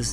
ዮሃንስ።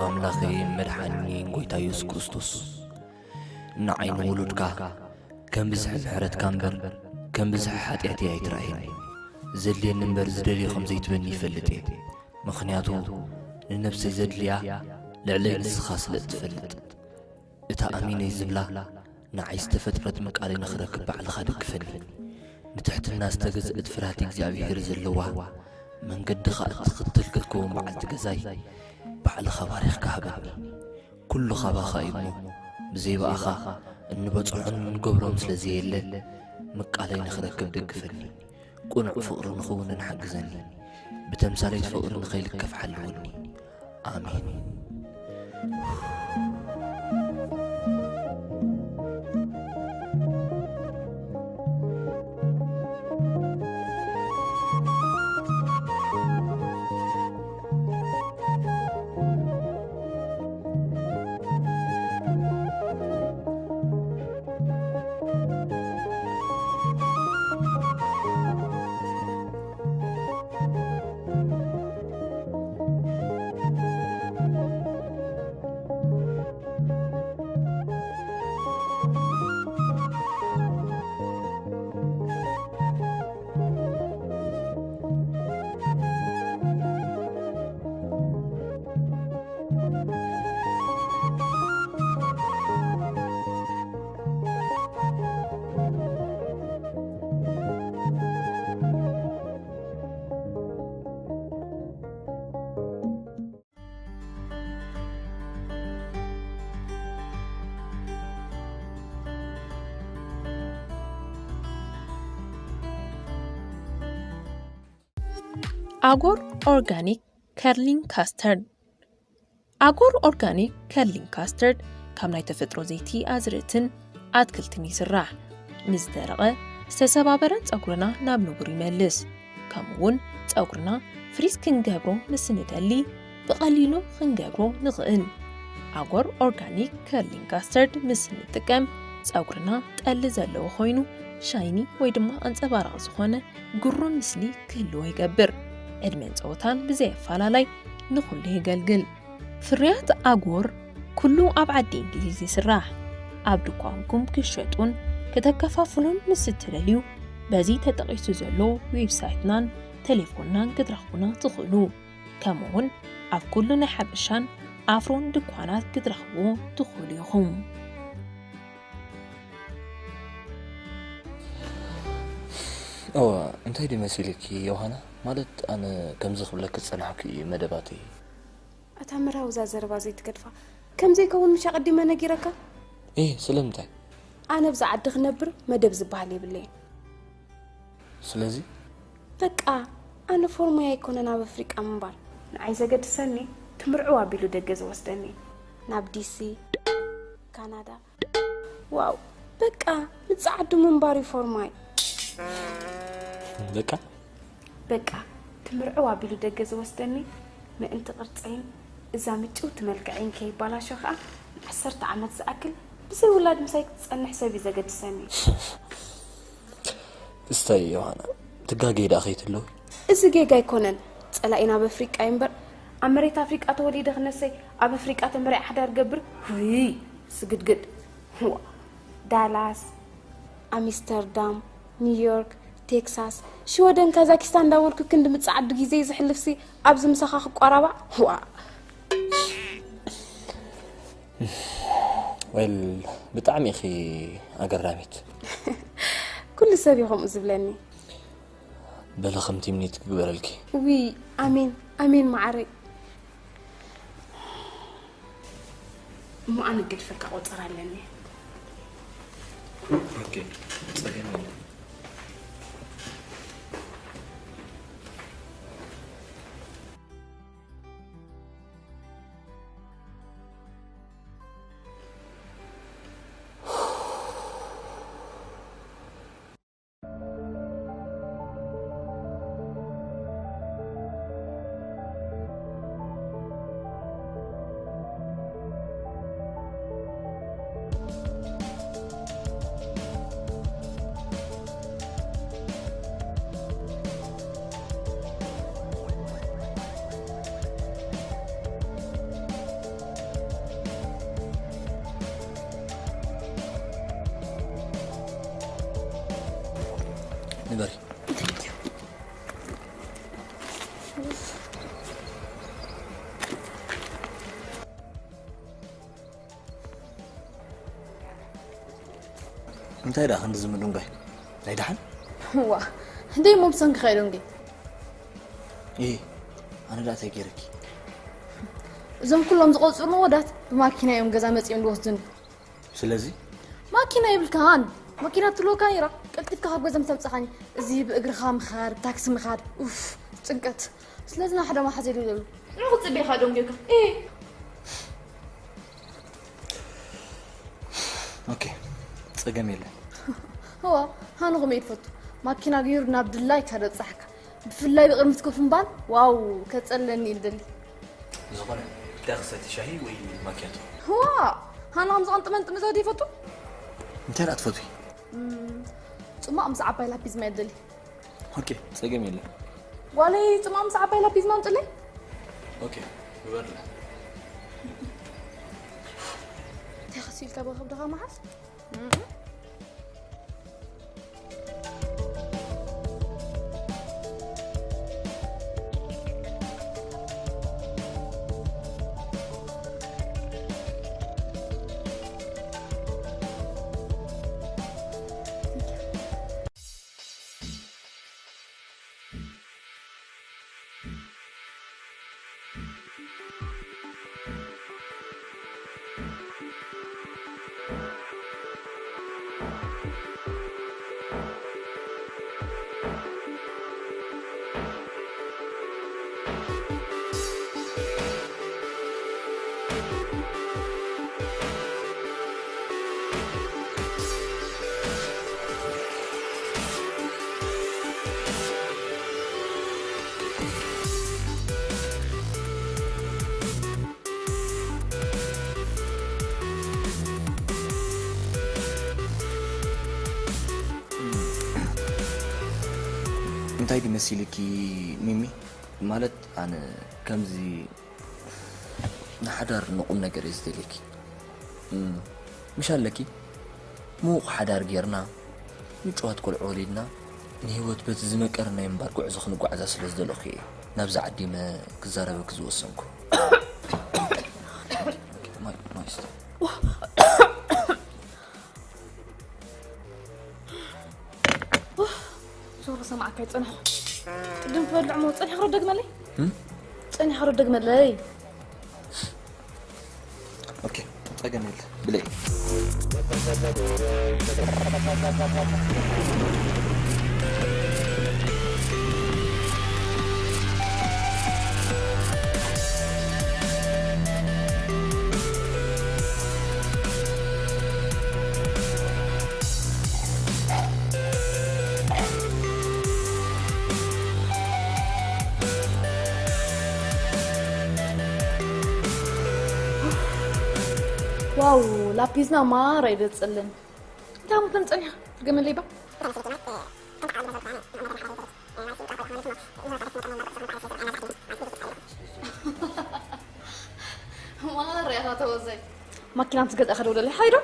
ኣምላኸይ መድሓኒን ጎይታ የሱስ ክርስቶስ፣ ንዓይ ንውሉድካ ከም ብዝሒ ምሕረትካ እምበር ከም ብዝሒ ሓጢኣተይ ኣይትርኣየኒ። ዘድልየኒ እምበር ዝደልዮ ከም ዘይትበኒ ይፈልጥ እየ። ምኽንያቱ ንነብሰይ ዘድልያ ልዕለይ ንስኻ ስለ እትፈልጥ። እታ ኣሚነይ ዝብላ ንዓይ ዝተፈጥረት ምቃለይ ንኽረክብ ባዕልኻ ደግፈኒ። ንትሕትና ዝተገዝእት ፍርሃት እግዚኣብሄር ዘለዋ መንገድኻ እትኽተል ክትከውን በዓልቲ ገዛይ ባዕልኻ ባሪኽካ ሃበኒ። ኩሉ ካባኻ እዩ እሞ ብዘይ ብኣኻ እንበጽሖን እንገብሮን ስለ ዘየለ ምቃለይ ንኽረክብ ደግፈኒ። ቅኑዕ ፍቕሪ ንኽውንን ሓግዘኒ። ብተምሳሌት ፍቕሪ ንኸይልከፍ ሓልወኒ። ኣሜን። ኣጎር ኦርጋኒክ ከርሊንግ ካስተርድ። ኣጎር ኦርጋኒክ ከርሊንግ ካስተርድ ካብ ናይ ተፈጥሮ ዘይቲ ኣዝርእትን ኣትክልትን ይስራሕ። ንዝደረቐ ዝተሰባበረን ጸጉርና ናብ ንቡር ይመልስ። ከምኡውን ጸጉርና ፍሪዝ ክንገብሮ ምስ ንደሊ ብቐሊሉ ክንገብሮ ንኽእል። ኣጎር ኦርጋኒክ ከርሊንግ ካስተርድ ምስ ንጥቀም ጸጉርና ጠሊ ዘለዎ ኮይኑ ሻይኒ ወይ ድማ ኣንጸባራቒ ዝኾነ ግሩም ምስሊ ክህልዎ ይገብር። ዕድመን ጸወታን ብዘይ ኣፈላላይ ንኹሉ የገልግል። ፍርያት ኣጎር ኩሉ ኣብ ዓዲ እንግሊዝ ይስራሕ። ኣብ ድኳንኩም ክሸጡን ከተከፋፍሉን ምስ እትደልዩ በዚ ተጠቒሱ ዘሎ ዌብሳይትናን ቴሌፎንናን ክትረኽቡና ትኽእሉ። ከምኡውን ኣብ ኩሉ ናይ ሓበሻን ኣፍሮን ድኳናት ክትረኽብዎ ትኽእሉ ኢኹም። እወ፣ እንታይ ድዩ መሲልኪ ዮሃና? ማለት ኣነ ከምዚ ክብለኪ ዝጸናሕኩ እዩ መደባተይ። ኣታ መርሃዊ እዛ ዘረባ ዘይትገድፋ። ከም ዘይከውን ምሽ ኣቐዲመ ነጊረካ? እየ፣ ስለምንታይ? ኣነ ብዛ ዓዲ ክነብር መደብ ዝበሃል የብለይን። ስለዚ? በቃ፣ ኣነ ፎርሞይ ኣይኮነን ኣብ ኣፍሪቃ ምንባር። ንዓይ ዘገድሰኒ ትምርዕው ኣቢሉ ደገ ዝወስደኒ። ናብ ዲሲ፣ ካናዳ። ዋው፣ በቃ፣ ንጻዓዱ ምንባር እዩ ፎርማይ። በቃ? በቃ፣ ትምርዕው ኣቢሉ ደገ ዝወስደኒ ምእንቲ ቅርጸይን እዛ ምጭውቲ መልክዐይን ከይባላሾ ከኣ ንዓሰርተ ዓመት ዝኣክል ብዘይ ውላድ ምሳይ ክትጸንሕ ሰብ እዩ ዘገድሰኒ። እስታይ ዮሃና፣ ትጋገይ ደኣ ከይትለዊ። እዚ ጌጋ ኣይኮነን። ጸላኢና ኣብ ኣፍሪቃ እዩ እምበር፣ ኣብ መሬት ኣፍሪቃ ተወሊደ ክነሰይ ኣብ ኣፍሪቃ ተመሪዐ ሓዳር ገብር። ውይ፣ ስግድግድ። ዋ፣ ዳላስ፣ ኣምስተርዳም፣ ኒውዮርክ፣ ቴክሳስ፣ ሽወደን፣ ካዛኪስታን እንዳበልኩ ክንዲ ምጽዓዱ ግዜ ዘሕልፍሲ ኣብዚ ምሳኻ ክቋራባዕ። ዋ። ወል፣ ብጣዕሚ ኢኺ ኣገራሚት። ኩሉ ሰብ እዩ ከምኡ ዝብለኒ። በለ ከም ትምኒት ክግበረልኪ። ዊ፣ ኣሜን፣ ኣሜን መዓረይ። እሞ ኣነ ገድፈካ ቆጸራ ኣለኒ። ኦኬ፣ ጸገም የለን። እንታይ ደኣ ክንዲ ዝምድንጓይ? ናይ ደሓን? ዋ፣ እንደይ እሞ ብሰንኪ ከይዶም ጌ? እ፣ ኣነ ደኣ እንታይ ገይረኪ? እዞም ኩሎም ዝቆጽሩኒ ወዳት ብማኪና እዮም ገዛ መጺኦም ዝወስዱኒ። ስለዚ? ማኪና ይብልካን፣ ማኪና ትልወካ ነይራ፣ ቀልጢፍካ ካብ ገዛ ምስ ኣምጻኻኒ። እዚ ብእግርኻ ምኻድ፣ ብታክሲ ምኻድ፣ ኡፍ፣ ጭንቀት። ስለዚ ናብ ሓደ መሓዘ ኢሉ ደሉ። ንዑ ክጽበየካ ዶ ጌርካ? እ። ኦኬ፣ ጸገም የለን። እዋ፣ ሃኑ ከመይ ትፈቱ? ማኪና ገይሩ ናብ ድላይካ ደብጻሕካ። ብፍላይ ብቕድሚት ኮፍ ምባል፣ ዋው፣ ከጸለኒ እዩ ዝደሊ። ዝኾነ፣ እንታይ ክሰቲ፣ ሻሂ ወይ ማኪያቶ? እዋ፣ ሃኑ ከምዚ ቅንጥመንጥም ዘውዲ ይፈቱ? እንታይ ደኣ ትፈትዊ? እም፣ ጽማቕ ምስ ዓባይ ላፒዝ ማይ ደሊ። ኦኬ፣ ጸገም የለን። ጓለይ፣ ጽማቕ ምስ ዓባይ ላፒዝ ማይ ኣምጽለይ። ኦኬ፣ ግበርላ። እንታይ ከሲልካ ብኸብድኻ መሓዝ? እም። እንታይ ድዩ መሲልኪ ሚሚ? ማለት ኣነ ከምዚ ንሓዳር ንቑም ነገር እየ ዝደልየኪ። እም፣ ምሽ ኣለኪ? ምዉቕ ሓዳር ጌርና፣ ምጭዋት ቆልዑ ወሊድና፣ ንህይወት በቲ ዝመቀረ ናይ ምንባር ጉዕዞ ክንጓዓዛ ስለ ዝደለኹ እየ ናብዚ ዓዲመ ክዛረበኪ ዝወሰንኩ። ማይ፣ ማይ ስተ። ዞሮ ሰማዕካ ይጸንሖ። ቅድም ትበልዕ እሞ ጸኒሕካ ዶ ደግመለይ? እም? ጸኒሕካ ዶ ደግመለይ? ኦኬ፣ ጸገም የለ። ብለይ። ዋው፣ ላፒዝና ማራ ይደጽልን። እንታይ ዓመት መን ጸኒሓ? ገመለይ ባ። ማራ ያታ ተወዘይ። ማኪና ምስ ገዛእካ ደውለለይ። ሓይዶ።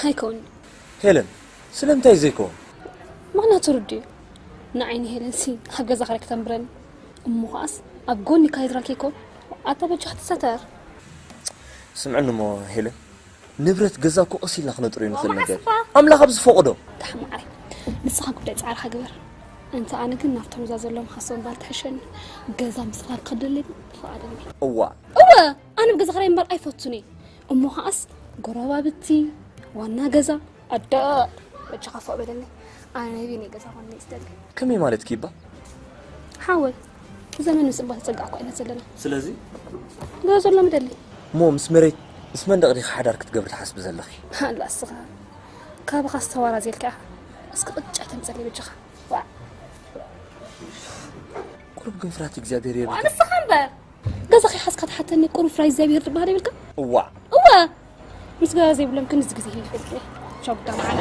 ኣይከውን። ሄለን፣ ስለምንታይ ዘይከውን? ምኽንያቱ ርድእ እዩ። ንዓይ ንሄለንሲ ኣብ ገዛ ክረክ ተንብረኒ። እሞ ኸኣስ ኣብ ጎኒ ካይድራ ኬኮ ኣታ በጃ ክትሰተር። ስምዕኒ እሞ ሄለን፣ ንብረት ገዛ እኮ ቀስ ኢልና ክነጥርዮ ንኽእል ነገር። ኣምላኽ ኣብ ዝፈቕዶ። ተሓማዓሪ። ንስኻ ጉዳይ ጻዕርኻ ግበር። እንተ ኣነ ግን ናብቶም እዛ ዘለዎም ሓሶም ባል ትሕሸኒ። ገዛ ምስኻ ክኸደለይ ፍቓደኒ። እዋ። እወ፣ ኣነ ኣብ ገዛ ክራይ እምበር ኣይፈቱን እየ። እሞ ኸኣስ ጎረባብቲ፣ ዋና ገዛ፣ ኣደ በጃኻ ፎእ በለኒ። ኣነ ናይ ቢኒ ገዛ ኾን ይስደል። ከመይ ማለት ኪባ? ሓወይ፣ ዘመን ምስ እምባ ተጸጋዕኩ ዓይነት ዘለና። ስለዚ? ገዛ ዘሎ ምደሊ። እሞ ምስ መሬት፣ ምስ መንደቕ ዲኻ ሓዳር ክትገብሪ ትሓስቢ ዘለኺ? ኣላ እስኻ። ካባኻ ዝተዋራ ዘልካ። እስኪ ቅጫ ተምጸለይ በጃኻ። ዋዕ። ቁሩብ ግን ፍርሃት እግዚኣብሔር የብልካ። ንስኻ እምበር። ገዛ ከይሓዝካ ትሓተኒ ቁሩብ ፍርሃት እግዚኣብሔር ዝበሃል የብልካ? እዋዕ። እዋ። ምስጋና ዘይብሎም ክንዚ ግዜ ይፈልጥ። ቻው ጉዳ መዓላ።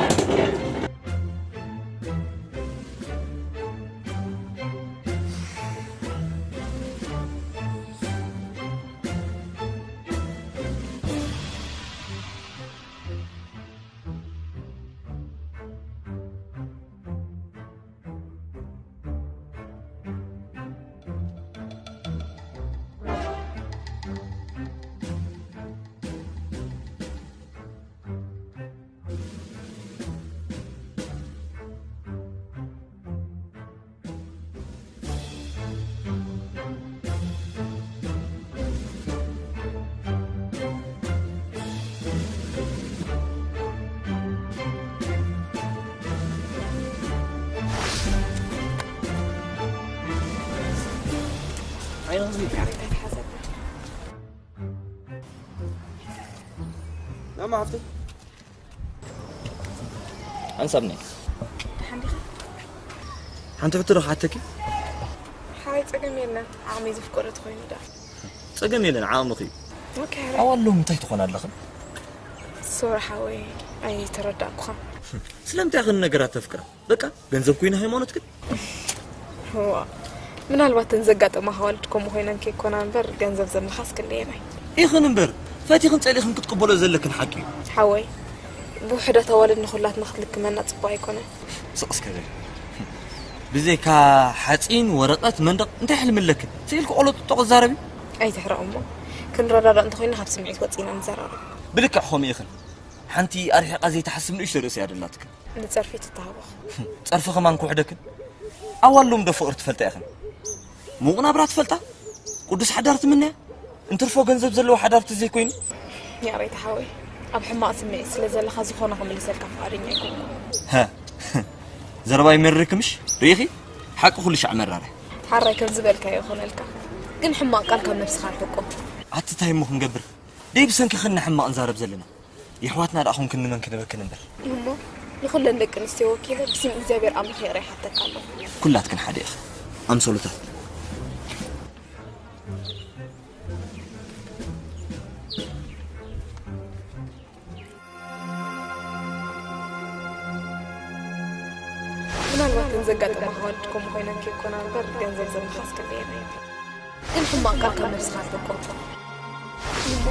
ናማ ሃፍቲ። ኣንሳብ ነይ። ደሓን ዲኻ? ሓንቲ ሕቶ ዶ ክሓተኪ? ሓይ ጸገም የለን። ዓቕሚ ዝፍቀዶ ተኾይኑ ዳ። ጸገም የለን፣ ዓቕምኺ እዩ። ኦኬ፣ ሕራይ። ኣዋሎም እንታይ ትኾን ኣለኽን? ሶሪ ሓወይ፣ ኣይተረዳእኩኻን። ስለምንታይ ኢኽን ነገራት ተፍቅራ? በቃ፣ ገንዘብ ኮይኑ ሃይማኖት ግን? እዋ፣ ምናልባት እተን ዘጋጠማ ኣዋልድ ከምኡ ኮይነን ከይኮና እምበር፣ ገንዘብ ዘምልኻስ ክንደየናይ። ይኹን እምበር፣ ፈቲኽን ጸሊኽን ክትቅበሎ ዘለክን ሓቂ እዩ። ሓወይ፣ ብውሑዳት ኣዋልድ ንኹላትና ክትልክመና ጽቡቕ ኣይኮነን። ስቕ እስከ በል። ብዘይካ ሓጺን፣ ወረቐት፣ መንደቕ እንታይ ሕልሚ ኣለክን? ስኢልኪ ቆሎ ጥጦ ክዛረብ እዩ? ኣይትሕረቕ እሞ፣ ክንረዳዳእ እንተኾይና ካብ ስምዒት ወጺና ንዘራረብ። ብልክዕ ከምኡ ኢኽን። ሓንቲ ኣርሒቓ ዘይትሓስብ ንእሽቶ ርእሲ እያ ደላትክን። ንጸርፊ ትተሃወኽ። ጸርፊ ከማን ክውሕደክን? ኣዋሎም ዶ ፍቕሪ ትፈልጣ ኢኽን? ምዉቕ ናብራ ትፈልጣ? ቅዱስ ሓዳር ትምነያ? እንትርፎ ገንዘብ ዘለዎ ሓዳር ተዘይኮይኑ? ያሬት ሓወይ፣ ኣብ ሕማቕ ስምዒት ስለ ዘለኻ ዝኾነ ክምልሰልካ ፍቓደኛ ኣይኮንኩን። ሃ፣ ዘረባ ይመርርክ ምሽ? ርኢኺ? ሓቂ ኩሉ ሻዕ መራረ። ሓራይ ከም ዝበልካዮ ይኾነልካ። ግን ሕማቕ ቃል ካብ ነብስኻ ኣርሕቆ። ኣቲ ታይ እሞ ክንገብር? ደይ ብሰንኪ ኽን ሕማቕ ንዛረብ ዘለና። የሕዋትና ደኣ ኹንክን ንመን ክንበክን እምበር። እሞ ንኹለን ደቂ ኣንስትዮ ወኪለ ብስም እግዚኣብሔር ኣምላኽ ይቕረ ይሓተካ ኣለኹ። ኩላትክን ሓደ ኢኽን። ኣምሰሉታት። ምናልባት እተን ዘጋጠማ ኣዋልድ ከምኡ ኮይነን ከይኮና እምበር ገንዘብ ዘምልኻስ ክንደየናይ። ግን ሕማቕ ቃል ካብ ነብስኻ ኣትበቆ። እሞ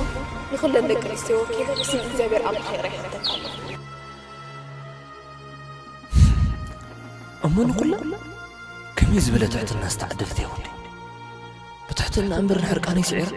ንኹለን ደቂ ኣንስትዮ ወኪለ ብስም እግዚኣብሔር ኣምላኽ ይቕረ ይሓተካ ኣለኹ። እሞ ንኹለን ከመይ ዝበለ ትሕትና ዝተዓደለት እያ ወደይ። ብትሕትና እምበር ንሕርቃነይ ስዒራ።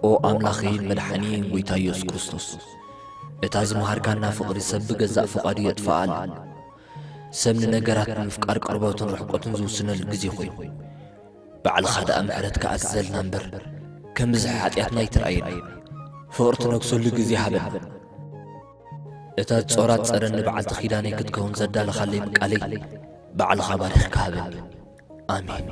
ኦ ኣምላኸይን መድሓኒየይን ጐይታ ኢየሱስ ክርስቶስ፣ እታ ዝመሃርካና ፍቕሪ ሰብ ብገዛእ ፍቓዱ የጥፍኣ ኣሎ። ሰብ ንነገራት ብምፍቃር ቅርበቱን ርሕቀቱን ዝውስነሉ ግዜ ኾይኑ፣ ባዕልኻ ደኣ ምሕረትካ ኣዝዘልና እምበር፣ ከም ብዝሒ ሓጢኣትና ኣይትርኣየና። ፍቕሪ ትነግሰሉ ግዜ ሃበና። እታ ጾራ ትጸረኒ በዓልቲ ኪዳነይ ክትከውን ዘዳለኻለይ ቃለይ ባዕልኻ ባሪኽካ ሃበኒ። ኣሜን።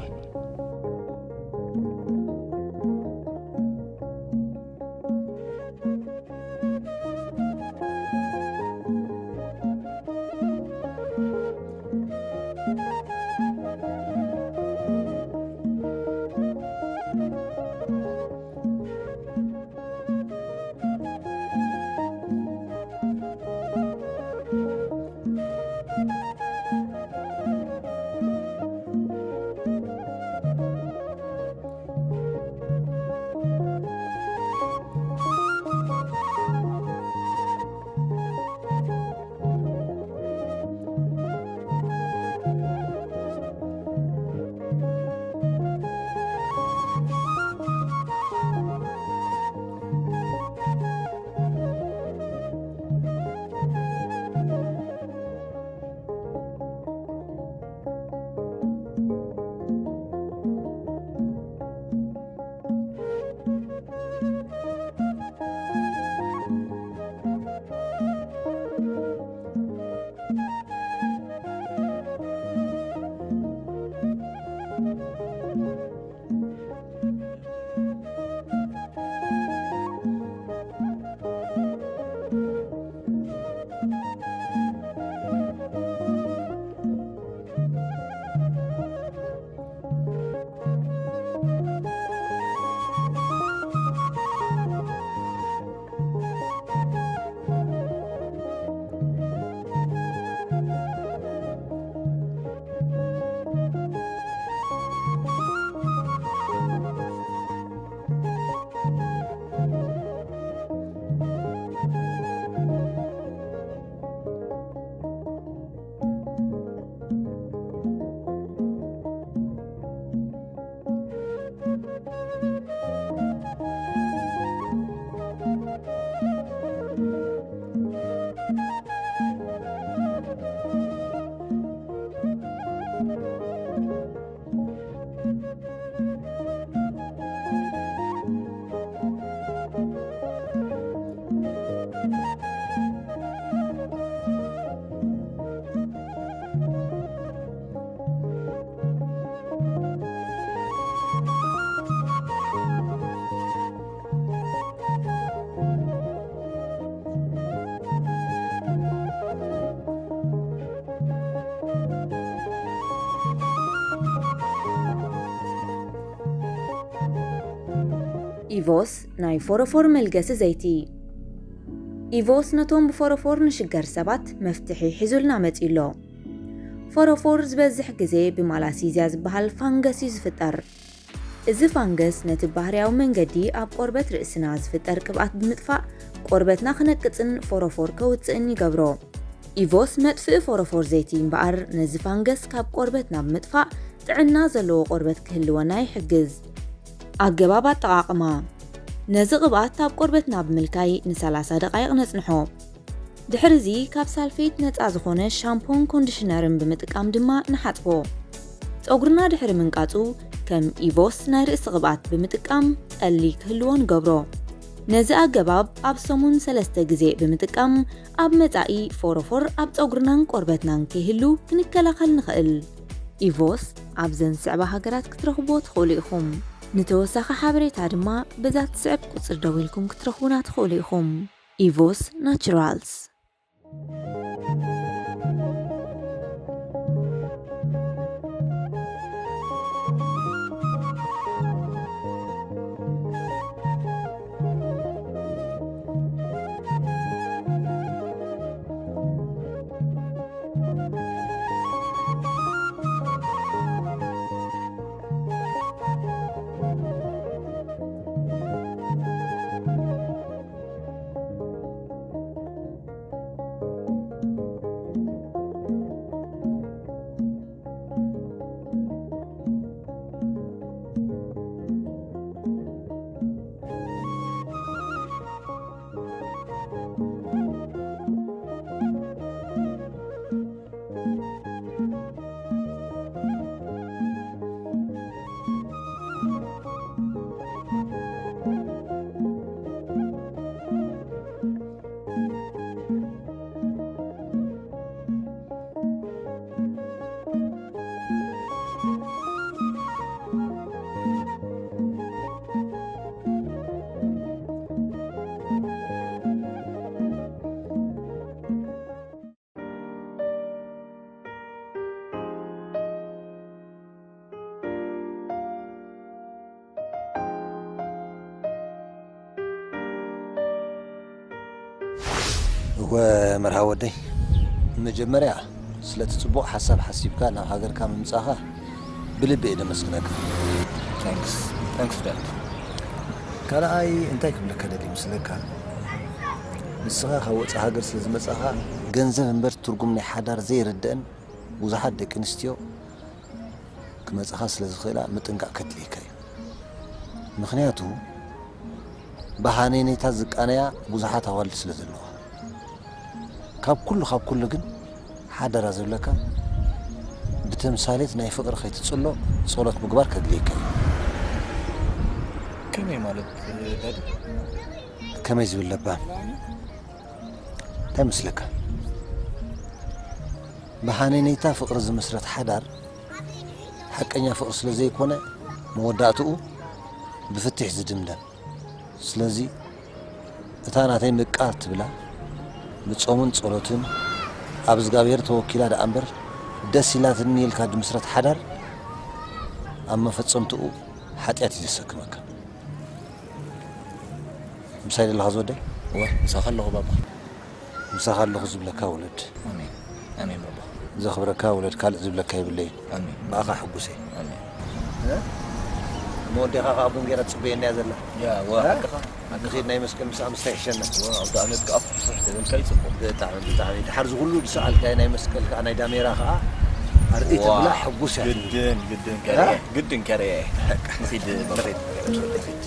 ኢቮስ ናይ ፎሮፎር መልገሲ ዘይቲ። ኢቮስ ነቶም ብፎሮፎር ንሽገር ሰባት መፍትሒ ሒዙልና መጺኡ ኣሎ። ፎሮፎር ዝበዝሕ ግዜ ብማላሲዝያ ዝበሃል ፋንገስ እዩ ዝፍጠር። እዚ ፋንገስ ነቲ ባህርያዊ መንገዲ ኣብ ቆርበት ርእስና ዝፍጠር ቅብኣት ብምጥፋእ ቆርበትና ክነቅጽን ፎሮፎር ከውጽእን ይገብሮ። ኢቮስ መጥፍኢ ፎሮፎር ዘይቲ እምበኣር ነዚ ፋንገስ ካብ ቆርበትና ብምጥፋእ ጥዕና ዘለዎ ቆርበት ክህልወና ይሕግዝ። ኣገባብ ኣጠቓቕማ። ነዚ ቅብኣት ኣብ ቆርበትና ብምልካይ ን30 ደቓይቕ ነጽንሖ። ድሕሪ እዚ ካብ ሳልፌት ነጻ ዝኾነ ሻምፖን ኮንዲሽነርን ብምጥቃም ድማ ንሓጽቦ። ጸጉርና ድሕሪ ምንቃጹ ከም ኢቮስ ናይ ርእሲ ቅብኣት ብምጥቃም ጠሊ ክህልዎ ንገብሮ። ነዚ ኣገባብ ኣብ ሰሙን ሰለስተ ግዜ ብምጥቃም ኣብ መጻኢ ፎሮፎር ኣብ ጸጉርናን ቆርበትናን ከይህሉ ክንከላኸል ንኽእል። ኢቮስ ኣብዘን ዝስዕባ ሃገራት ክትረኽብዎ ትኽእሉ ኢኹም። ንተወሳኺ ሓበሬታ ድማ በዛ ትስዕብ ቁጽሪ ደዊልኩም ክትረኽቡና ትኽእሉ ኢኹም። ኢቮስ ናቹራልስ። እወ፣ መርሃ ወደይ፣ መጀመርያ ስለቲ ጽቡቕ ሓሳብ ሓሲብካ ናብ ሃገርካ ምምጻኻ ብልቢ እየ ደመስግነካ። ታንክስ፣ ታንክስ ዳድ። ካልኣይ እንታይ ክብለካ ደሊ ምስለካ፣ ንስኻ ካብ ወጻኢ ሃገር ስለ ዝመጻኻ፣ ገንዘብ እምበር ትርጉም ናይ ሓዳር ዘይርድአን ብዙሓት ደቂ ኣንስትዮ ክመጻኻ ስለ ዝኽእላ ምጥንቃቕ ከድልየካ እዩ። ምኽንያቱ ብሃነይነይታ ዝቃነያ ብዙሓት ኣዋልድ ስለ ዘለዋ። ካብ ኩሉ፣ ካብ ኩሉ ግን ሓደራ ዝብለካ ብተምሳሌት ናይ ፍቕሪ ከይትጽሎ ጸሎት ምግባር ከድልየካ እዩ። ከመይ ማለት ዳዲ? ከመይ ዝብል ለባም? እንታይ መስለካ? ብሃነይነይታ ፍቕሪ ዝምስረት ሓዳር ሓቀኛ ፍቕሪ ስለ ዘይኮነ መወዳእትኡ ብፍትሕ ዝድምደም። ስለዚ እታ ናተይ ምቃር ትብላ ብጾምን ጸሎትን ኣብ እግዚኣብሔር ተወኪላ ደኣ እምበር ደስ ኢላትኒ ኢልካ ድምስረት ሓዳር ኣብ መፈጸምትኡ ሓጢኣት እዩ ዘሰክመካ። ምሳይ ደለኻ ዝወደይ? እወ፣ ምሳኻ ኣለኹ ባባ። ምሳኻ ኣለኹ ዝብለካ ውለድ። ኣሜን። ኣሜን ባባ። ዘኽብረካ ውለድ፣ ካልእ ዝብለካ የብለይን። ኣሜን። ብኣኻ ሕጉስ እየ። ኣሜን። እ? መወዴኻ ኸዓ ቡን ገይራ ትጽበየኒ እያ ዘላ። ያ፣ እወ፣ እ? ሓቅኻ። ንኺድ ናይ መስቀል ምሳኣ ምስታይ ይሕሸና። እወ፣ ኣውደ ኣመት ከኣ ፍሕፍሕ ተበልካ ይጽቡቕ። ብጣዕሚ፣ ብጣዕሚ። ድሓር እዚ ኩሉ ዝሰኣልካዮ ናይ መስቀል ከኣ ናይ ዳሜራ ከኣ ኣርእይ ዋ፣ ተብላ ሕጉስ እያ። ግድን፣ ግድን እ? ከርእየ፣ ግድን ከርእየ። ንኺድ ባባ። ንኺድ፣ ንኺድ።